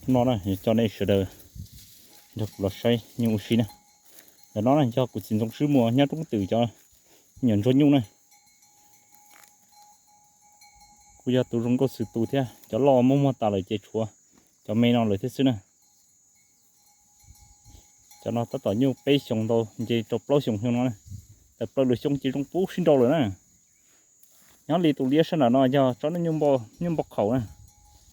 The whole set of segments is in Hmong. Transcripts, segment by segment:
No na, coj nej sawv daws nrog kuv los saib nyuj ua si na. Ntawm no na yog kuv txiv ntxoov swb muag nyob roob twm cov me nyuam ntsuag nyuj na. Kuj yog tus zoo nkauj xwm tus thiab, cov loj muag muag tas lawm ces tshuav cov me no lawm thiab xwb na. Cov no tab tom nyuj peb xyoos ntau, nce rau plaub xyoos xyoo no na. Tawm plaws lwm xyoo ces zoo pub sib nrau lawm na. Nyob li tus liab sab nram no yog tsob nyuj npau qhaum na.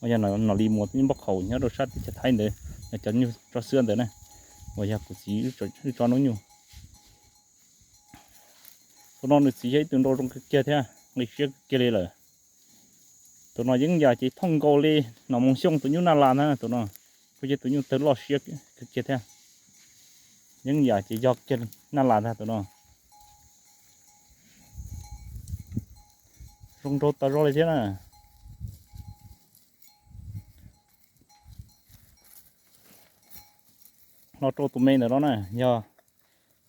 Yog Nom Lis muas nyuj npau qhaum nyob rau sab teb chaws Thaib ntawd, yog cov nyuj tso xwb ntawd na, uas yog kuv txiv wb tsob noob nyuj. Tus no nws txiv yog ib tug nrau zoo kawg kiag thiab nqi siab kawg kiag li lawm. Tus no yeeb yam ces thooj nkaus li Nom Moo Xyooj tus nyuj Naj Las ntag tus no. Kuj yog tus nyuj tawg loj siab kawg kiag thiab. Yeeb yam ces yog kiag Naj Las ntag tus no. Zoo nraug tas zog li thiab na. Los rau tus me ntawm no na, yog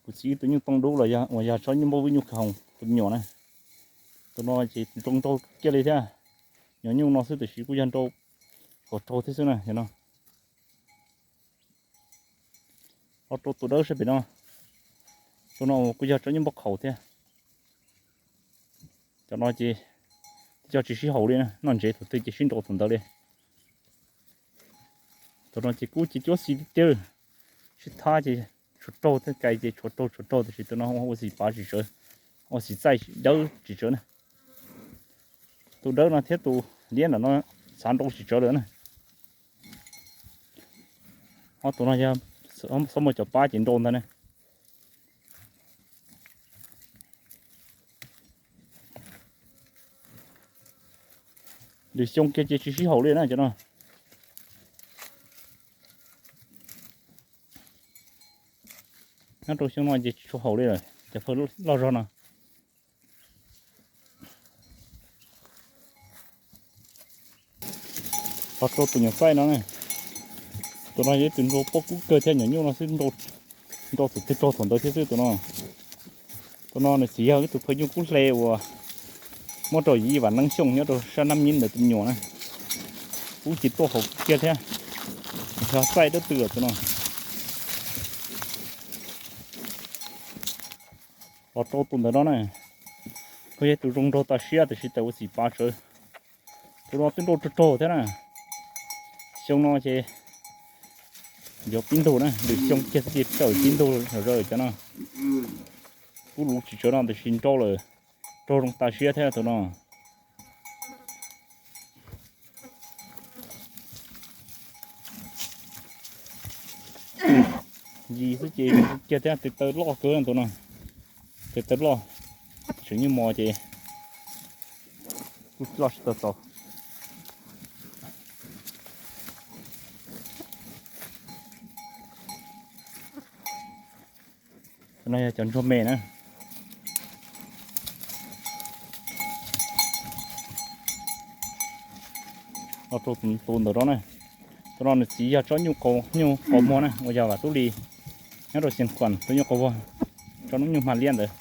kuv txiv tus nyuj tooj dub los yog uas yog tsob nyuj npauj vwj nyuj khaws hoos tus me nyuam na. Tus no ces zoo nraug kiag li thiab. Nyuam nyuj no xwb tiam sis kuj yog nrau kom raug thiab xwb na no. Los rau tus dawb sab pem no, tus no kuj yog tsob nyuj npau qhaum thiab. Cov no ces tib co tsis sib haum li na, noj ntsev thaum twg ces sib nrau thaum ntawd li. Tus no ces kub ces cuab xis tiag tiag, sib thab ces tshuav raug thiab, kais ces tshuav raug tshuav raug, tiam sis tus no ua xim pav tsis tsawv, ua xim txaij dawb tsis tsawv na. Tus dawb no thiab tus liab ntawm no xav nrau tsis tsawv lawm na. Ob tus no yog xob muaj cov pab ces nrau ntag na. Lwm xyoo kiag ces tsis sib haum li na cov no. Nyob rau xyoo no ces tsis tshua haum li lawm cov phaw loj zog no. Los rau tus nyuam txaij no ne, tus no yog ib tus nrau pob kub kawg thiab, nyuam nyuj no xwb nrau thaum twg raug thaum ntawd thiab xwb tus no. Tus no nws txiv yog ib tug phaw nyuj kub hle uas muab rau Yim Vam Neeb Xyooj nyob rau sab Nab Nyib ntawd tus me nyuam na. Kub ces tuaj haum kiag thiab, yog txaij dawb tw tus no. Los rau tus ntawm no na, kuj yog tus zoo nraug tas siab tiam sis tawm ua xim pav tsawv. Tus no twb nrau raug raug thiab na. Xyoo no ces yuav pib ntug na, lwm xyoo kiag xwb ces tawm pib ntug zom zaws cov no. Kub luv tsis tsawv no tiam sis nrau lawm, raug zoo tas siab thiab tus no. Yim xwb ces kiag thiab, tes taw loj kawg tus no. Tes taw loj, tseem nyuj mos ces kuj loj tsis tau txaus. Tus no yog cov ntsuag me na. Los rau tus ntawm no na, tus no nws txiv yog tsob nyuj qau, nyuj qau muag na, uas yog Vam Tub Lis nyob rau Xeev Khuam tus nyuj qau muag, tsob noob nyuj hma liab ntawd.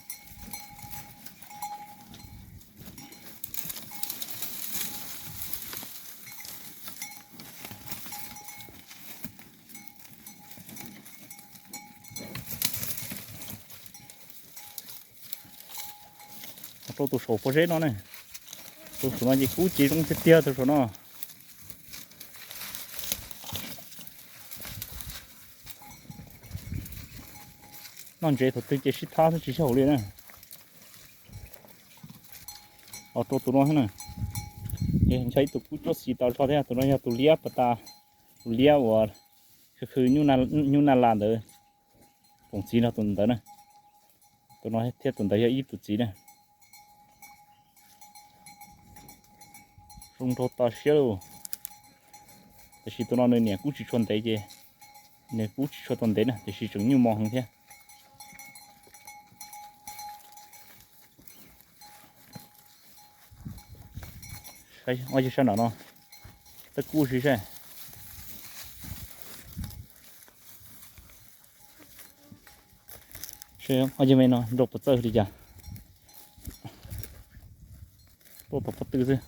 Rau tus saum pob zeb no ne, tus saum no ces kub ces zoo tiag tiag tus saum no. Noj ntsev thaum twg ces sib thab xwb tsis sib haum li na. Los rau tus no na, ncho ib tug kub cuab xis tas zog thiab, tus no yog tus liab pas tas, tus liab uas khw khw nyuj naj las ntawd, koom txiv no tus ntawd na. Tus no thiab tus ntawd yog ib tus txiv na. Zoo nraug tas siab lauj. Tiam sis tus no nws niam kub tsis tshua ntev ces, nws kub tsis tshua tau ntev na, tiam sis tseem nyuj mos heev thiab. Saib ob yawg sab nram no, tab kub si saib. Saib ob yawg me no nrau puas txawj li cas. Tuaj tau pob tw xwb.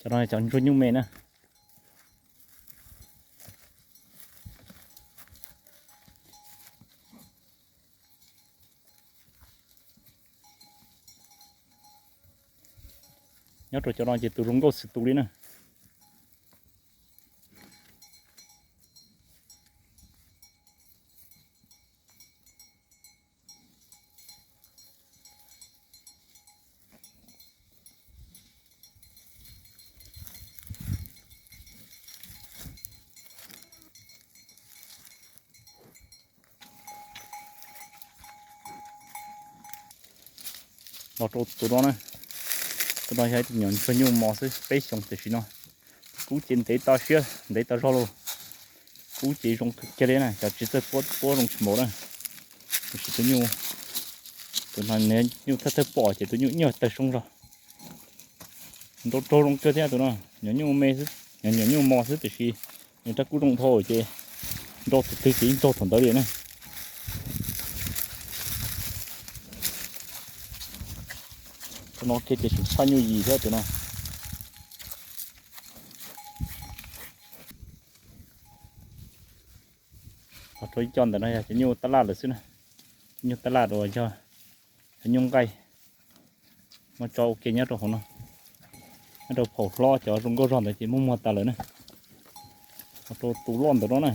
Cov no cov ntsuag nyuj me na. Nyob rau cov no ces tus zoo nkauj xwb tus li na. Los rau tus no na, tus no yog ib tug nyuam ntsuag nyuj mos xwb, peb xyoos tam sim no. Kub ces ntev tag siab ntev tag zog lauj. Kub ces zoo kawg kiag li na, cov tsis txawj puab puab zoo tsis npaum na. Tam sim tus nyuj, tus no nyuj thawj thawj pom ces tus nyuj nyuaj tawg soob zog. Nrau raug zoo kawg thiab tus no, nyuam nyuj me xwb, nyuam nyuj mos xwb tiam sis nws rab kub zoo dhau ces nrau thaum twg ces yeej raug thaum ntawd li na. Tus no kiag ces tseem tshaj nyuj yim thiab tus no. Ho rau ib co ntawm no yog cov nyuj tab laj lawm xwb na. Cov nyuj tab laj uas yog cov nyuj nqaij. Muab tso ua ke nyob rau hauv no, nyob rau phaum hlob cov zoo nkauj zog ntawd ces muab muag tas lawm na. Ho rau tus loj ntawm no na,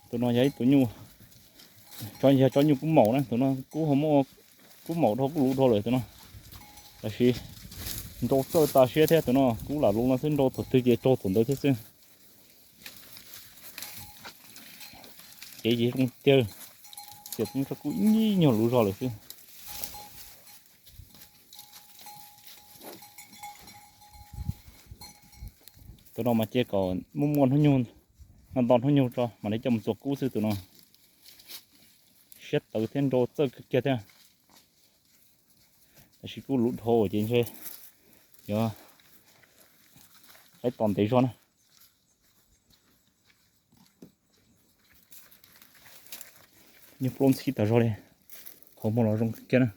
tus no yog ib tus nyuj, yog tsob nyuj kub maum na, tus no kub ho muaj kub maum dhau kub luv dhau lawm tus no. Tab sis nrau txawj tas siab thiab tus no, kub lam luv no xwb, nrau thaum twg ces raug thaum ntawd thiab xwb. Ces yeej zoo tiag, ces tsob kub ib nyuag luv zog lawm xwb. Tus no mas cia kom muaj muaj hnub nyoog, nto nto hnub nyoog tso mam li coj mus txua kub xwb tus no. Siab tawv thiab nrau txawj kawg kiag thiab. Tab sis kub luv dhau ces ntshe yuav qaib tos ntev zog na. Nyuj plaub ntxhib tas zog li, qhov muag los zoo kawg kiag na.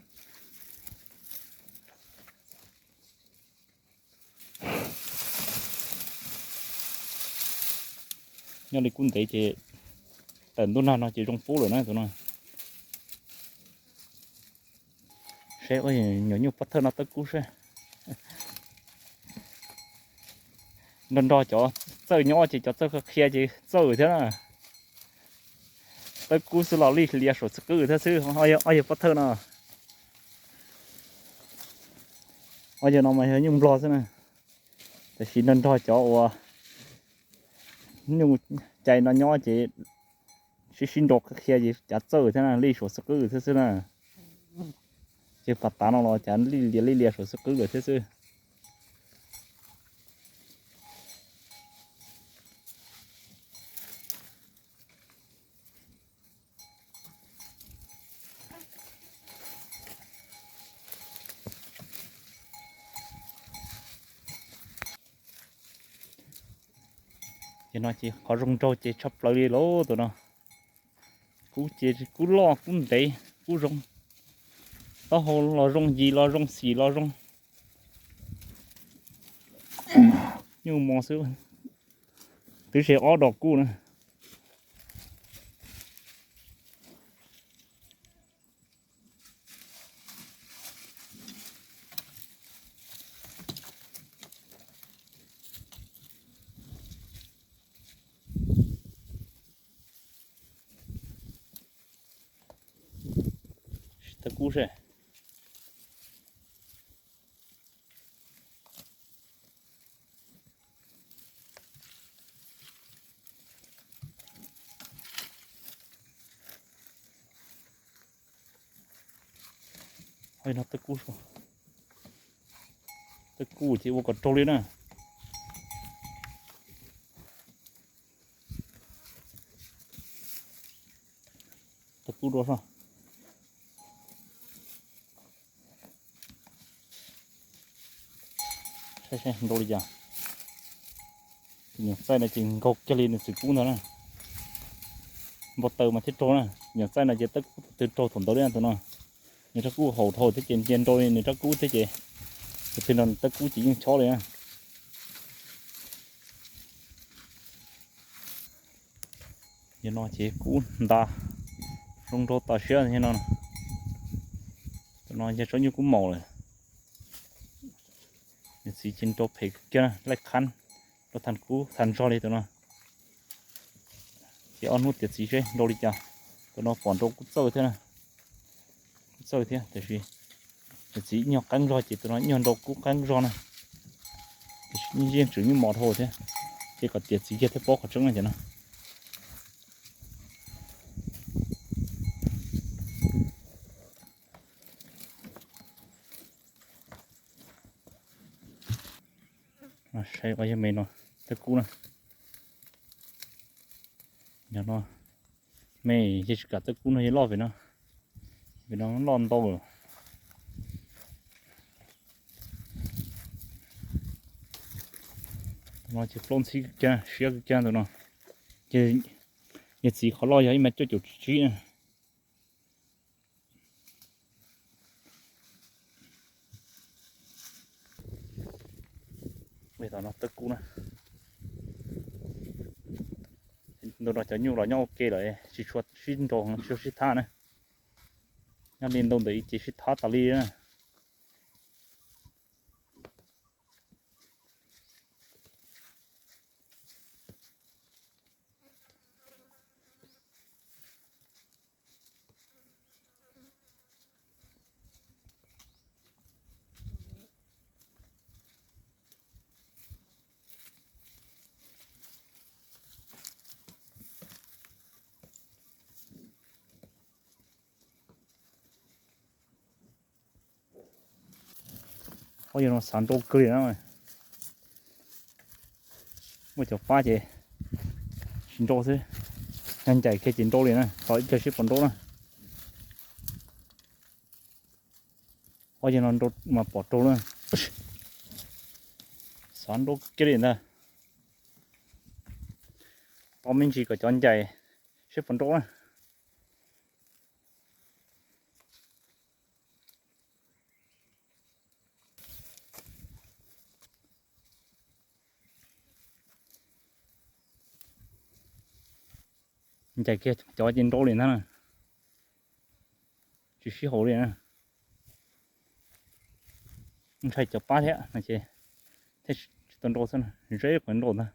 Nyob li kub ntev ces tawm ntuj nag no ces zoo pub lawm na tus no. Saib nyuam nyuj pov thawj no tawb kub saib. Nrog nrog cov txawj nyob ces cov txawj qhia ces txawj thiab na. Tawb kub xwb los lij lias saum xwb qwb thiab xwb. Ob yawg pov thawj no, ob yawg no mas yog nyuj nplog xwb na. Tab sis nrog nrog cov uas nyuj cai no nyob ces sib sib nrau qhia ces cav txawj thiab na, lij saum xwb qwb thiab xwb na. Ces pas tav no los cav lij lias lij lias saum xwb qwb lawm thiab xwb. Ces no ces qhov zoo nraug ces tshaj plaws li lauj tus no. Kub ces kub loj kub ntev kub zoo, taub hau los zoo, yim los zoo, xim los zoo. Nyuj mos xwb, twb se ob dos kub na. Tawb kub seb. No tawb kub, tawb kub ces ua kom raug li na. Tawb kub dua soj. Saib saib nrau li cas. Tus nyuam txaij no ces nkaug kiag li nws txiv kub ntag na. Npau taws mas thiaj raug na. Nyuam txaij no ces tawb kub twg raug thaum ntawd li tus no. Nws rab kub haum dhau thiab ces nce nrau li nws rab kub thiab ces tus twg nrog tawb kub ces yeej chob li na. Yog no ces kub nta, zoo nraug tas siab no. Tus no yog tsob nyuj kub maum lawm. Nws txiv ces nrau phem kiag, laij qhab, nrau thas kub thas zog li tus no. Ces ob hnub tiav txiv seb nrau li cas. Tus no pom nrau kub txawj thiab, kub txawj thiab, tiam sis nws txiv ib nyuag qeeb zog ces tus no ib nyuag nrau kub qeeb zog na. Tiam sis yeej tseem nyuj mos dhau thiab, ces kom tiav txiv kiag thiaj paub qhov tseeb no ces no. Saib yog me no, tawb kub na. Yog no, me yog tsis kam tawb kub no yog loj vim no, vim no loj ntau lawm. Tus no ces plaub ntxhib kiag, siab kiag tus no. Ces yog txiv qhov loj yog ib mev cuaj caum tsib na. Tom no tawb kub na. Ntu no cov nyuj los nyob ua ke lawm, tsis tshua sib nrau, tsis tshua sib thab na. Nyob li ntu ntawm ib ces sib thab tas li na. Ob yog no xav nrau kawg li na. Muaj cov pab ces tsis nrau xwb, yog ncaim kiag ces nrau li na, tos ib pliag seb puas nrau na. Ob yog no nrau mas pom raug na. Xav nrau kiag li ntag. Tos me ntsis kom cov ncaim seb puas nrau na. Ncaim kiag cov ces nrau li ntag na. Tsis sib haum li na. Ntshai cov pab thiab no ces thiaj tsis tau nrau xwb, zeb qhov nrau ntag.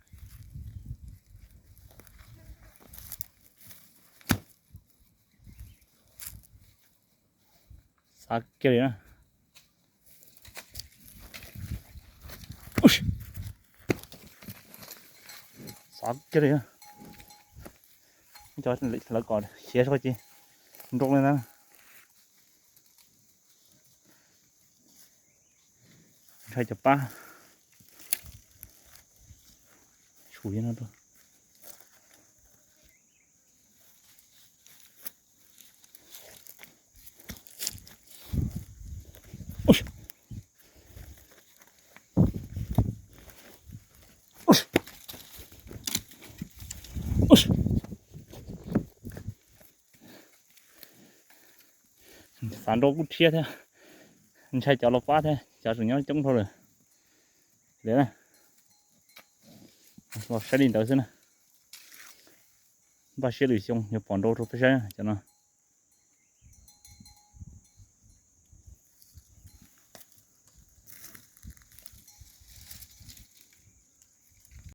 Xav kiag li na. Xav kiag li na. Cov lawv kom khiav zog ces nrau li ntag. Ntshai cov pab. Tsum no rau. Xav nrau kub rhiab thiab, ntshai cov los pab thiab, cov tseem nyob coob dhau lawm. Los saib li ntawd xwb na. Npaj siab lwm xyoo yuav pom nrau rau peb saib cov no.